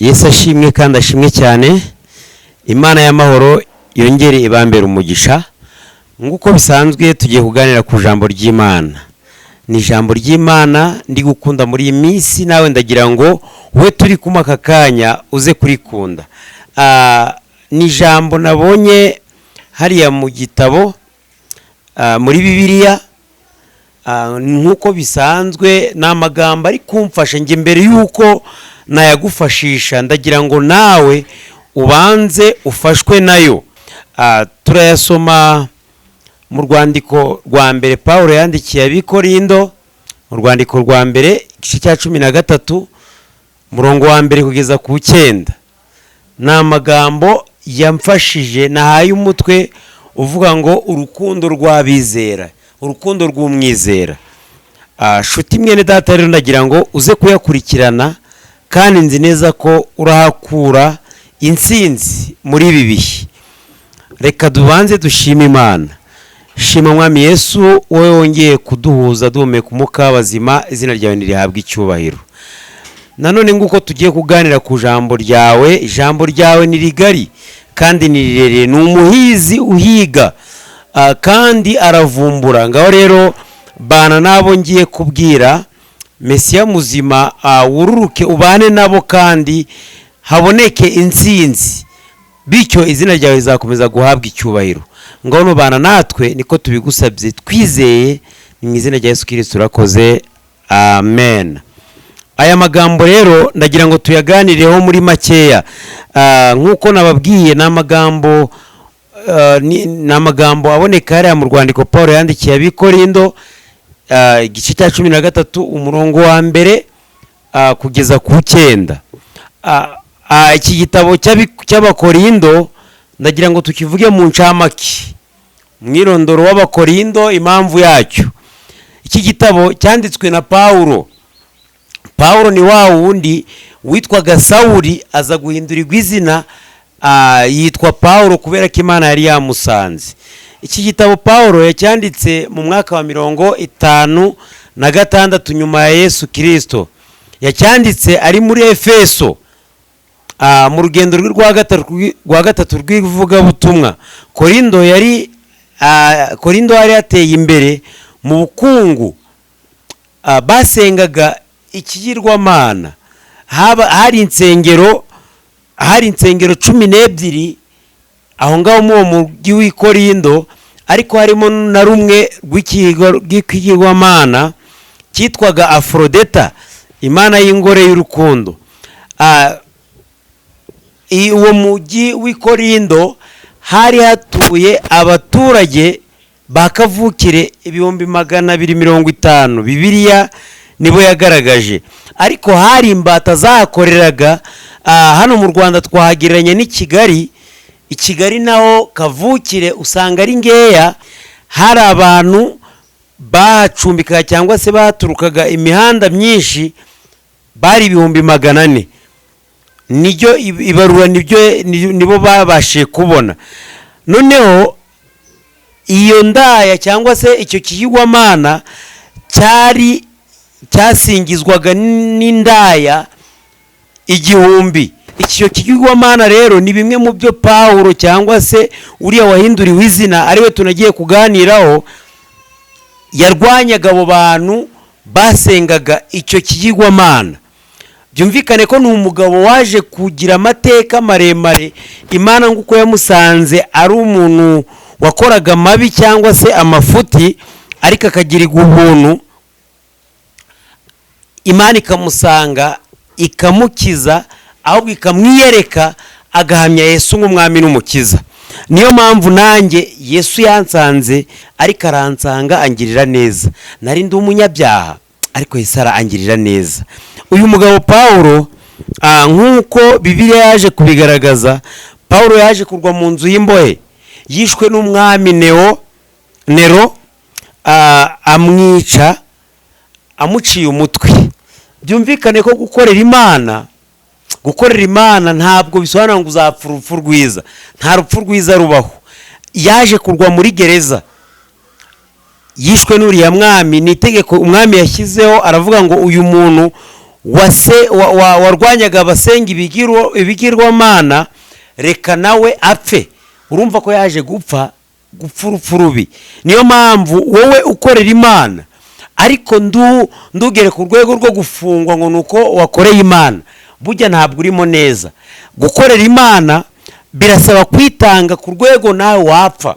Yesu ashimwe kandi ashimwe cyane. Imana y'amahoro yongere ibambere umugisha. Nk'uko bisanzwe, tugiye kuganira ku ijambo ry'Imana. Ni ijambo ry'Imana ndi gukunda muri iyi minsi, nawe ndagira ngo we turi kumwe aka kanya uze kurikunda. Ni ijambo nabonye hariya mu gitabo, muri Bibiliya. Nk'uko bisanzwe, ni amagambo ari kumfasha njye. Mbere y'uko nayagufashisha, ndagira ngo nawe ubanze ufashwe nayo. Turayasoma mu rwandiko rwa mbere Paul yandikiye Abikorindo, mu rwandiko rwa mbere, igice cya 13, umurongo wa mbere kugeza ku 9. Ni amagambo yamfashije, nahaye umutwe uvuga ngo "Urukundo rw'abizera, urukundo rw'umwizera". Shuti mwene data, rero ndagira ngo uze kuyakurikirana, kandi nzi neza ko urahakura intsinzi muri ibi bihe. Reka dubanze dushime Imana. Shima Mwami Yesu, wowe wongeye kuduhuza duhumeka umwuka w'abazima, izina ryawe ntirihabwe icyubahiro. Nanone nguko tugiye kuganira ku ijambo ryawe. Ijambo ryawe ni rigari kandi ni rirerire, ni umuhizi uhiga, kandi aravumbura. Ngaho rero bana n'abo ngiye kubwira, Mesiya muzima, wururuke ubane nabo kandi haboneke intsinzi, bityo izina ryawe rizakomeza guhabwa icyubahiro. Ngaho nubana natwe, niko tubigusabye twizeye, ni mu izina rya Yesu Kirisito urakoze, amen. Aya magambo rero ndagira ngo tuyaganireho muri makeya. Nk'uko nababwiye, ni amagambo aboneka hariya mu rwandiko Paul yandikiye Abikorindo, igice cya 13, umurongo wa mbere kugeza ku 9. Iki gitabo cy'Abakorindo ndagira ngo tukivuge mu ncamake, umwirondoro w'Abakorindo, impamvu yacyo. Iki gitabo cyanditswe na Pawulo. Pawulo ni wa wundi witwaga Sawuli, aza guhindurirwa izina, yitwa Pawulo kubera ko Imana yari yamusanze. Iki gitabo Pawulo yacyanditse mu mwaka wa 56 nyuma ya Yesu Kirisito. Yacyanditse ari muri Efeso, mu rugendo rwe rwa gatatu rw'ivugabutumwa. Korindo yari yateye imbere mu bukungu. Basengaga ikigirwamana. Haba hari insengero 12 aho ngaho muri uwo mujyi w'i Korindo, ariko harimo na rumwe rw'ikigirwamana cyitwaga Aforodeta, imana y'ingore y'urukundo. Uwo mujyi w'i Korindo hari hatuye abaturage ba kavukire 250,000, Bibiliya nibo yagaragaje, ariko hari imbata zahakoreraga. Hano mu Rwanda twahagereranya n'i Kigali. I Kigali naho kavukire usanga ari ngeya. Hari abantu bahacumbikaga cyangwa se baturukaga imihanda myinshi, bari 400,000, niryo ibarura, nibyo nibo babashije kubona. Noneho iyo ndaya cyangwa se icyo kigirwamana cyari cyasingizwaga n'indaya 1000. Icyo kigirwamana rero ni bimwe mu byo Pawulo, cyangwa se uriya wahinduriwe izina ariwe tunagiye kuganiraho, yarwanyaga abo bantu basengaga icyo kigirwamana. Byumvikane ko ni umugabo waje kugira amateka maremare. Imana nguko yamusanze ari umuntu wakoraga amabi cyangwa se amafuti, ariko akagirirwa ubuntu, Imana ikamusanga, ikamukiza, ahubwo ikamwiyereka, agahamya Yesu nk'umwami n'umukiza. Niyo mpamvu nanjye Yesu yansanze, ariko aransanga angirira neza. Nari ndi umunyabyaha, ariko Yesu arangirira neza. Uyu mugabo Pawulo, nk'uko Bibiliya yaje kubigaragaza, Pawulo yaje kurwa mu nzu y'imbohe. Yishwe n'umwami Nero, amwica amuciye umutwe. Byumvikane ko gukorera Imana ntabwo bisobanura ngo uzapfa urupfu rwiza. Nta rupfu rwiza rubaho. Yaje kurwa muri gereza, yishwe n'uriya mwami. Ni itegeko umwami yashyizeho, aravuga ngo uyu muntu Warwanyaga abasenga ibigirwamana, reka nawe apfe. Urumva ko yaje gupfa urupfu rubi. Niyo mpamvu wowe ukorera Imana, ariko ndugere ku rwego rwo gufungwa ngo ni uko wakoreye Imana, burya ntabwo urimo neza. Gukorera Imana birasaba kwitanga ku rwego nawe wapfa.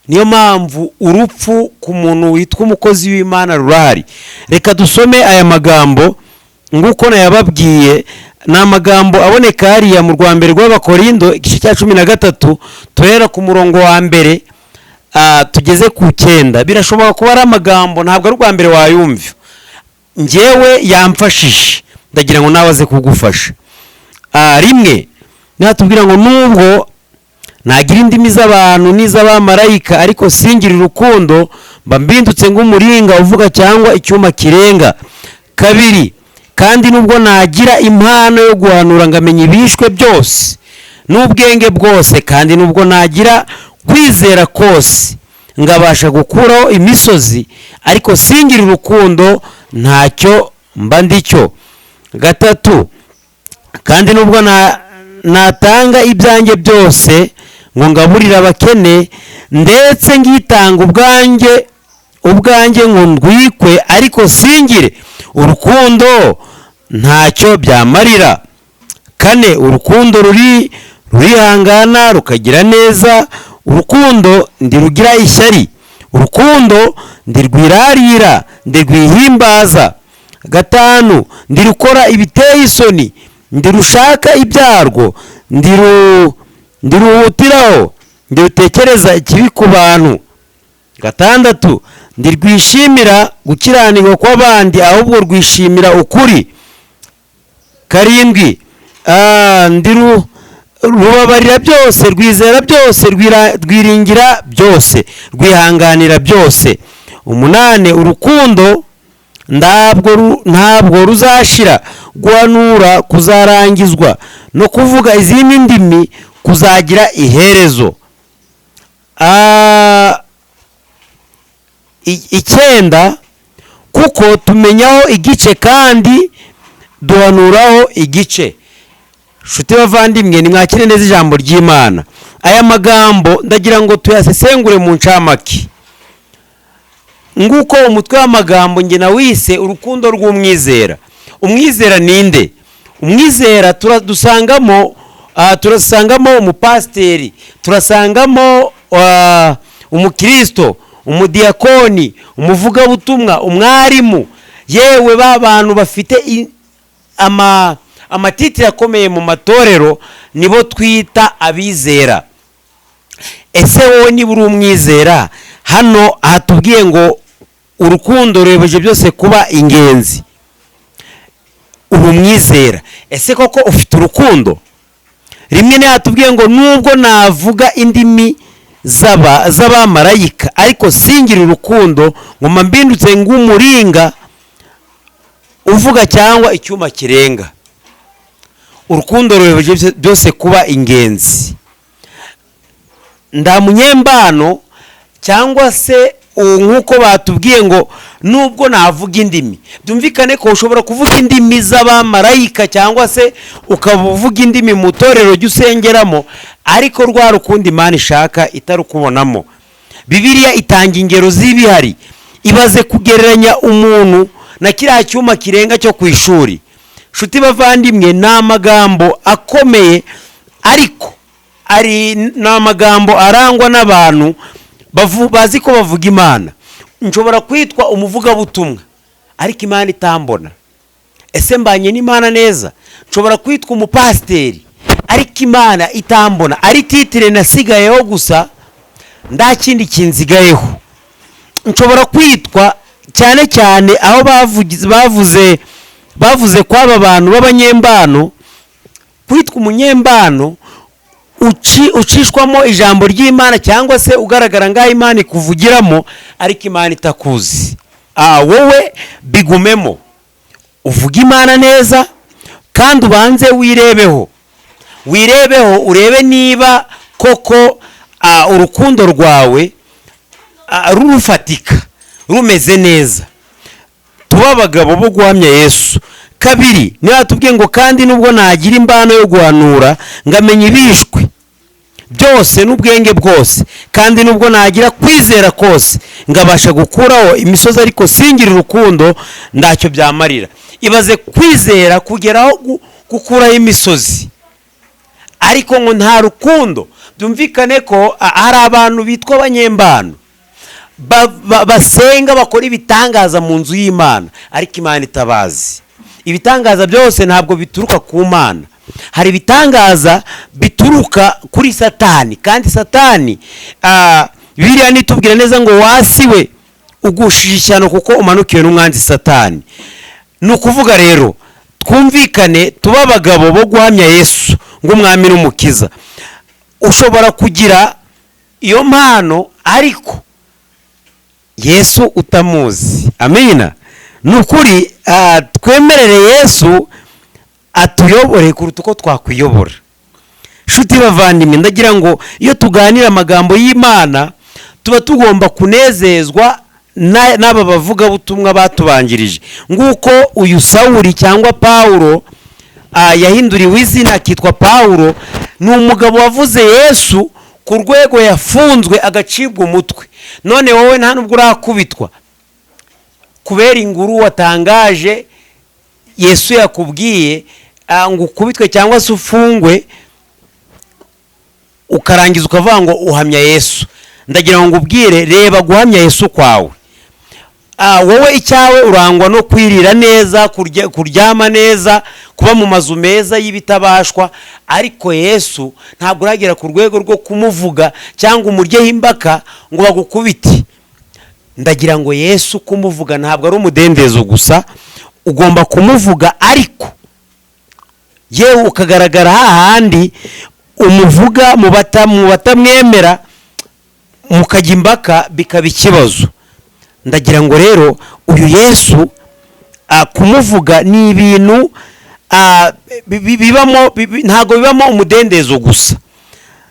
Niyo mpamvu urupfu ku muntu witwa umukozi w'Imana rurahari. Reka dusome aya magambo nguko nayababwiye. Ni amagambo aboneka hariya mu rwa mbere rw'Abakorindo, igice cya 13, tuhera ku murongo wa mbere tugeze ku 9. Birashoboka kuba ari amagambo ntabwo ari urwa mbere wayumva. Njyewe yamfashije, ndagira ngo nawe aze kugufasha. Rimwe natubwira ngo: "Nubwo nagira indimi z'abantu n'iz'abamarayika, ariko singira urukundo, mba mbindutse nk'umuringa uvuga cyangwa icyuma kirenga." Kabiri: "Kandi nubwo nagira impano yo guhanura, ngamenya ibishwe byose n'ubwenge bwose, kandi nubwo nagira kwizera kose ngabasha gukuraho imisozi, ariko singira urukundo, ntacyo mba ndicyo." Gatatu: "Kandi nubwo natanga ibyanjye byose ngo ngaburire abakene, ndetse ngitanga ubwanjye ngo ndwikwe, ariko singire urukundo, ntacyo byamarira." Kane: "Urukundo rurihangana, rukagira neza. Urukundo ntirugira ishyari. Urukundo ntirwirarira, ntirwihimbaza." Gatanu: "Ntirukora ibiteye isoni, ntirushaka ibyarwo, ntiruhutiraho, ntirutekereza ikibi ku bantu." Gatandatu: "Ntirwishimira gukiranirwa kw'abandi, ahubwo rwishimira ukuri." Karindwi: "Rubabarira byose, rwizera byose, rwiringira byose, rwihanganira byose." Umunani: "Urukundo ntabwo ruzashira. Guhanura kuzarangizwa, no kuvuga izindi ndimi kuzagira iherezo." Icyenda: "Kuko tumenyaho igice kandi duhanuraho igice." Nshuti bavandimwe, nimwakire neza ijambo ry'Imana. Aya magambo ndagira ngo tuyasesengure mu ncamake. Nguko umutwe w'amagambo nge nawise urukundo rw'umwizera. Umwizera ninde? Umwizera turasangamo umupasiteri, turasangamo umukristo, umudiyakoni, umuvugabutumwa, umwarimu, yewe ba bantu bafite amatitire akomeye mu matorero, nibo twita abizera. Ese wowe niba uri umwizera, hano hatubwiye ngo urukundo ruyobeje byose kuba ingenzi, uri umwizera, ese koko ufite urukundo? Rimwe hatubwiye ngo: "Nubwo navuga indimi z'abamarayika, ariko singira urukundo, ngo mba mbindutse ng'umuringa uvuga cyangwa icyuma kirenga." Urukundo ruyobeje byose kuba ingenzi. Nda munyembano cyangwa se nk'uko batubwiye ngo: "Nubwo navuga indimi", byumvikane ko ushobora kuvuga indimi z'abamarayika cyangwa se ukaba uvuga indimi mu itorero jya usengeramo, ariko rwa rukundo Imana ishaka itarukubonamo. Bibiliya itanga ingero z'ibihari. Ibaze kugereranya umuntu na kiriya cyuma kirenga cyo ku ishuri. Nshuti bavandimwe, ni amagambo akomeye, ariko ari ni amagambo arangwa n'abantu bazi ko bavuga Imana. Nshobora kwitwa umuvugabutumwa ariko Imana itambona. Ese mbanye n'Imana neza? Nshobora kwitwa umupasiteri ariko Imana itambona, ari titre nasigayeho gusa, nta kindi kinzigayeho. Nshobora kwitwa, cyane cyane aho bavuze ko aba bantu b'abanyembano, kwitwa umunyembano ucishwamo ijambo ry'Imana cyangwa se ugaragara nk'aho Imana ikuvugiramo ariko Imana itakuzi. Wowe bigumemo, uvuge Imana neza, kandi ubanze wirebeho, urebe niba koko urukundo rwawe rurufatika, rumeze neza. Tuba abagabo bo guhamya Yesu. Kabiri niyo yatubwiye ngo kandi nubwo nagira imbano yo guhanura, ngamenya ibishwe byose n'ubwenge bwose, kandi nubwo nagira kwizera kose ngabasha gukuraho imisozi, ariko singira urukundo, ntacyo byamarira. Ibaze kwizera kugeraho gukuraho imisozi, ariko ngo nta rukundo. Byumvikane ko hari abantu bitwa abanyembano basenga, bakora ibitangaza mu nzu y'Imana, ariko Imana itabazi. Ibitangaza byose ntabwo bituruka ku Mana. Hari ibitangaza bituruka kuri Satani, kandi Satani, biriya nitubwira neza ngo wasiwe ugushije ishyano kuko umanukiwe n'umwanzi Satani. Ni ukuvuga rero, twumvikane, tube abagabo bo guhamya Yesu ng'umwami n'umukiza. Ushobora kugira iyo mpano ariko Yesu utamuzi. Amina. Ni ukuri, twemerere Yesu atuyobore kuruta uko twakwiyobora. Nshuti bavandimwe, ndagira ngo iyo tuganira amagambo y'Imana tuba tugomba kunezezwa n'aba bavugabutumwa batubanjirije, nguko uyu Sawuri cyangwa Pawulo, yahinduriwe izina akitwa Pawulo. Ni umugabo wavuze Yesu ku rwego yafunzwe agacibwa umutwe. None wowe nta nubwo urakubitwa kubera inguru watangaje Yesu yakubwiye, ngo ukubitwe cyangwa se ufungwe, ukarangiza ukavuga ngo uhamya Yesu. Ndagira ngo ubwire, reba guhamya Yesu kwawe. Wowe icyawe urangwa no kwirira neza, kuryama neza, kuba mu mazu meza y'ibitabashwa, ariko Yesu ntabwo uragera ku rwego rwo kumuvuga cyangwa umuryeho imbaka ngo bagukubite. Ndagira ngo Yesu kumuvuga ntabwo ari umudendezo gusa. Ugomba kumuvuga, ariko yewe ukagaragara hahandi umuvuga mu batamwemera, mukajya imbaka bikaba ikibazo. Ndagira ngo rero uyu Yesu, kumuvuga ni ibintu bibamo, ntabwo bibamo umudendezo gusa.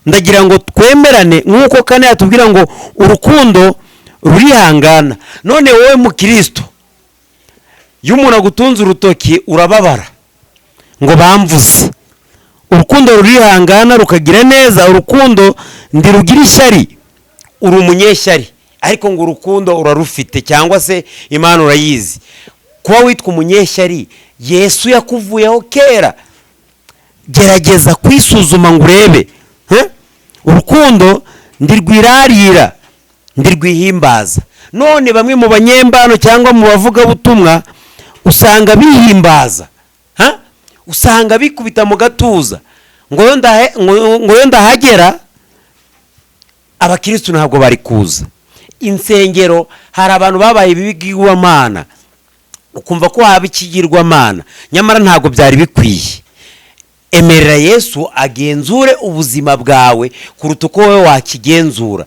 Ndagira ngo twemerane nk'uko kane yatubwira ngo urukundo rurihangana. None wowe mukristo, iyo umuntu agutunze urutoki urababara ngo bamvuze. Urukundo rurihangana, rukagira neza. Urukundo ntirugira ishyari. Uri umunyeshyari, ariko ngo urukundo urarufite cyangwa se Imana urayizi. Kuba witwa umunyeshyari, Yesu yakuvuyeho kera. Gerageza kwisuzuma ngo urebe. Urukundo ntirwirarira, ntirwihimbaza. None bamwe mu banyembano cyangwa mu bavugabutumwa usanga bihimbaza, ha? Usanga bikubita mu gatuza ngo yo ndahagera, abakirisitu ntabwo bari kuza. Insengero, hari abantu babaye ibigirwamana, ukumva ko haba ikigirwamana, nyamara ntabwo byari bikwiye. Emerera Yesu agenzure ubuzima bwawe kuruta uko wowe wakigenzura.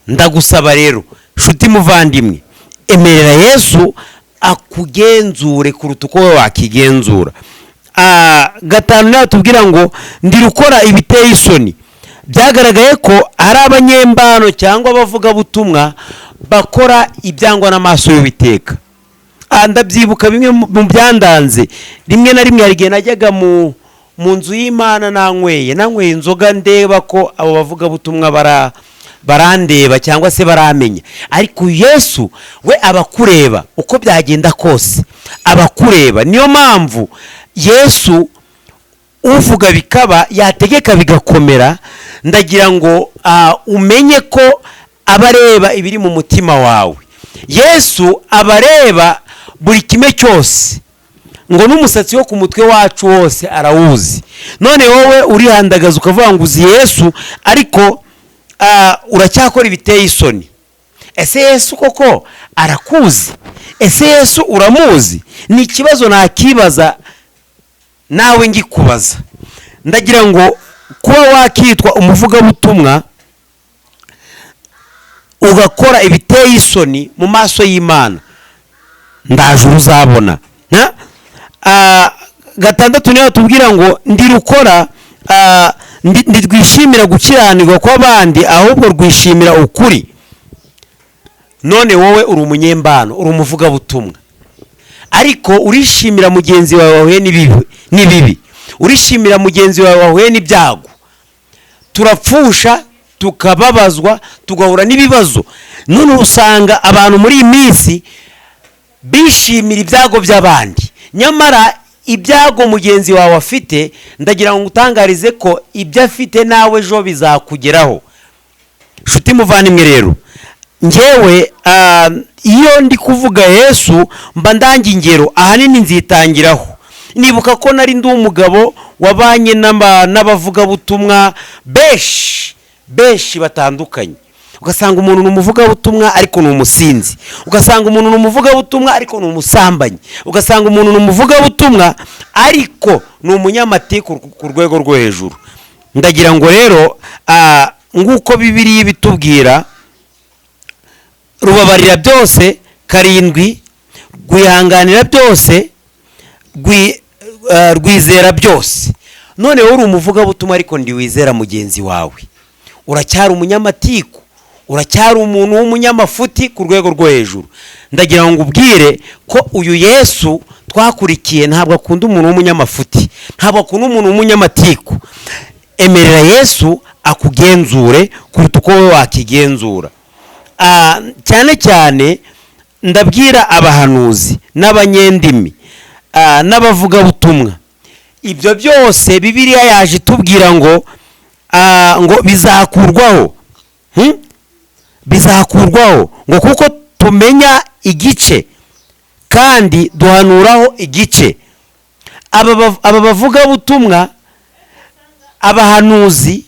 Ndagusaba rero, nshuti muvandimwe, emerera Yesu akugenzure kuruta uko wowe wakigenzura. Gatanu nawe tubwira ngo ndirukora ibiteye isoni. Byagaragaye ko ari abanyembano cyangwa abavugabutumwa bakora ibyangwa n'amaso y'Uwiteka. Ndabyibuka bimwe mu byandanze, rimwe na rimwe hari igihe najyaga mu nzu y'Imana nanyweye inzoga, ndeba ko abo bavugabutumwa barandeba cyangwa se baramenya. Ariko Yesu we abakureba, uko byagenda kose abakureba. Niyo mpamvu Yesu uvuga bikaba, yategeka bigakomera. Ndagira ngo umenye ko aba areba ibiri mu mutima wawe. Yesu aba areba buri kimwe cyose, ngo n'umusatsi wo ku mutwe wacu wose arawuzi. None wowe urihandagaza ukavuga ngo uzi Yesu, ariko uracyakora ibiteye isoni. Ese Yesu koko arakuzi? Ese Yesu uramuzi? Ni ikibazo nakibaza nawe ngikubaza. Ndagira ngo kuba wakitwa umuvugabutumwa ugakora ibiteye isoni mu maso y'Imana, ndaje uzabona. Na? Gatandatu niyo tubwira ngo ndirukora, ndirwishimira gukiranirwa kw'abandi, ahubwo rwishimira ukuri. None wowe uri umunyembano, uri umuvugabutumwa. Ariko urishimira mugenzi wawe wahuye n'ibibi, urishimira mugenzi wawe wahuye n'ibyago. Turapfusha, tukababazwa, tugahura n'ibibazo. None usanga abantu muri iyi minsi bishimira ibyago by'abandi, nyamara ibyago mugenzi wawe afite, ndagira ngo ngutangarize ko ibyo afite nawe ejo bizakugeraho. Nshuti muvandimwe rero, ngewe iyo ndi kuvuga Yesu mba ndanga ingero, ahanini nzitangiraho. Nibuka ko nari ndi umugabo wabanye n'abavugabutumwa benshi benshi batandukanye. Ugasanga umuntu ni umuvugabutumwa ariko ni umusinzi, ugasanga umuntu ni umuvugabutumwa ariko ni umusambanyi, ugasanga umuntu ni umuvugabutumwa ariko ni umunyamatiku ku rwego rwo hejuru. Ndagira ngo rero, nguko Bibiliya ibitubwira: rubabarira byose karindwi, rwihanganira byose, rwizera byose. Noneho uri umuvugabutumwa ariko ntiwizera mugenzi wawe, uracyari umunyamatiku, uracyari umuntu w'umunyamafuti ku rwego rwo hejuru. Ndagira ngo ubwire ko uyu Yesu twakurikiye ntabwo akunda umuntu w'umunyamafuti, ntabwo akunda umuntu w'umunyamatiku. Emerera Yesu akugenzure kuruta uko wowe wakigenzura. Cyane cyane ndabwira abahanuzi n'abanyendimi, n'abavugabutumwa. Ibyo byose Bibiliya yaje itubwira ngo bizakurwaho. Bizakurwaho ngo kuko tumenya igice kandi duhanuraho igice. Aba bavugabutumwa, abahanuzi,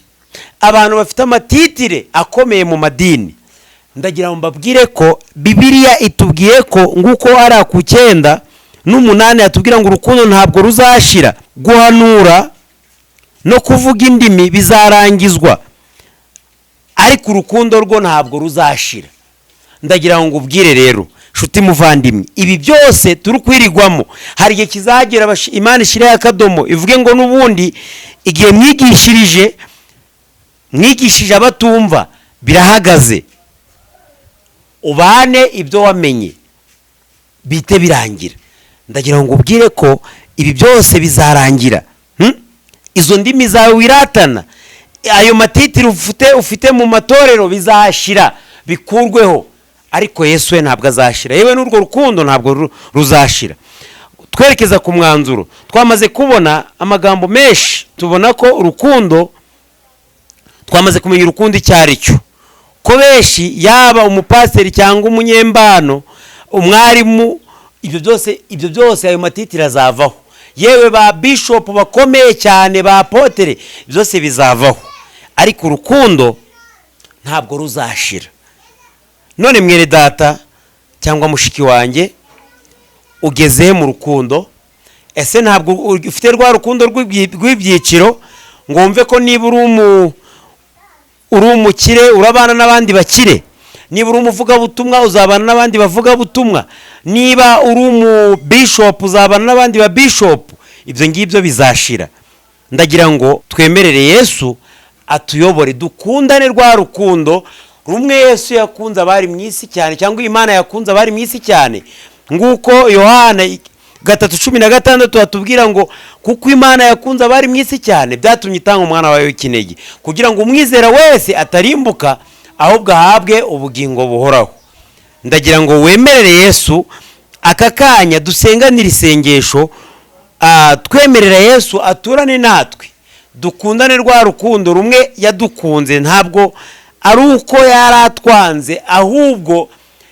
abantu bafite amatitire akomeye mu madini, ndagira ngo mbabwire ko Bibiliya itubwiye ko, nguko ari ku 9 n'8 yatubwira ngo urukundo ntabwo ruzashira, guhanura no kuvuga indimi bizarangizwa, ariko urukundo rwo ntabwo ruzashira. Ndagira ngo ubwire rero, nshuti muvandimwe, ibi byose turi kwirigwamo, hari igihe kizagera Imana ishyireho akadomo, ivuge ngo n'ubundi igihe mwigishije abatumva birahagaze, ubane ibyo wamenye bite birangira. Ndagira ngo ubwire ko ibi byose bizarangira. Izo ndimi zawe wiratana, ayo matitiri ufite mu matorero bizashira, bikurweho, ariko Yesu we ntabwo azashira, yewe n'urwo rukundo ntabwo ruzashira. Twerekeza ku mwanzuro, twamaze kubona amagambo menshi, tubona ko urukundo, twamaze kumenya urukundo icyo ari cyo, ko benshi, yaba umupasiteri cyangwa umunyembano, umwarimu, ibyo byose ayo matitiri azavaho, yewe ba bishopu bakomeye cyane, ba apotere, byose bizavaho, ariko urukundo ntabwo ruzashira. None mwene data cyangwa mushiki wanjye, ugeze mu rukundo? Ese ntabwo ufite rwa rukundo rw'ibyiciro, ngo wumve ko niba uri umukire urabana n'abandi bakire, niba uri umuvugabutumwa uzabana n'abandi bavugabutumwa, niba uri umubishopu uzabana n'abandi ba bishopu? Ibyo ngibyo bizashira. Ndagira ngo twemerere Yesu atuyobore, dukundane rwa rukundo rumwe Yesu yakunze abari mu isi cyane, cyangwa Imana yakunze abari mu isi cyane. Nguko Yohana 3:16 hatubwira ngo kuko Imana yakunze abari mu isi cyane, byatumye itanga umwana wayo w'ikinege, kugira ngo umwizera wese atarimbuka, ahubwo ahabwe ubugingo buhoraho. Ndagira ngo wemerere Yesu aka kanya, dusenganire isengesho, twemerera Yesu aturane natwe, dukundane rwa rukundo rumwe yadukunze. Ntabwo ari uko yari atwanze, ahubwo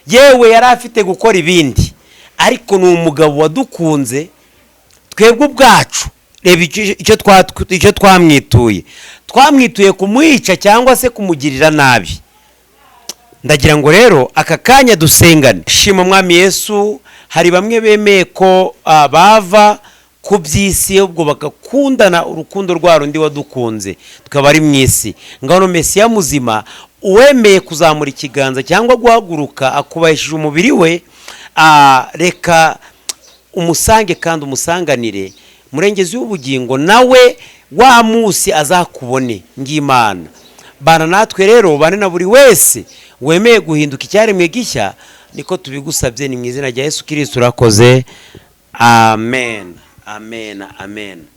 yewe yari afite gukora ibindi, ariko ni umugabo wadukunze twebwe ubwacu. Reba icyo twamwituye, twamwituye kumwica cyangwa se kumugirira nabi. Ndagira ngo rero aka kanya dusengane. Shima Mwami Yesu, hari bamwe bemeye ko bava ku by'isi, ubwo bagakundana urukundo rwa rundi wadukunze tukaba ari mu isi. Ngano Mesiya muzima, uwemeye kuzamura ikiganza cyangwa guhaguruka akubahishije umubiri we, reka umusange kandi umusanganire, murengezi w'ubugingo, nawe wa munsi azakubone ng'Imana. Bana natwe rero, bane na buri wese wemeye guhinduka icyaremwe gishya. Niko tubigusabye, ni mu izina rya Yesu Kirisito, urakoze. Amen, amen, amen.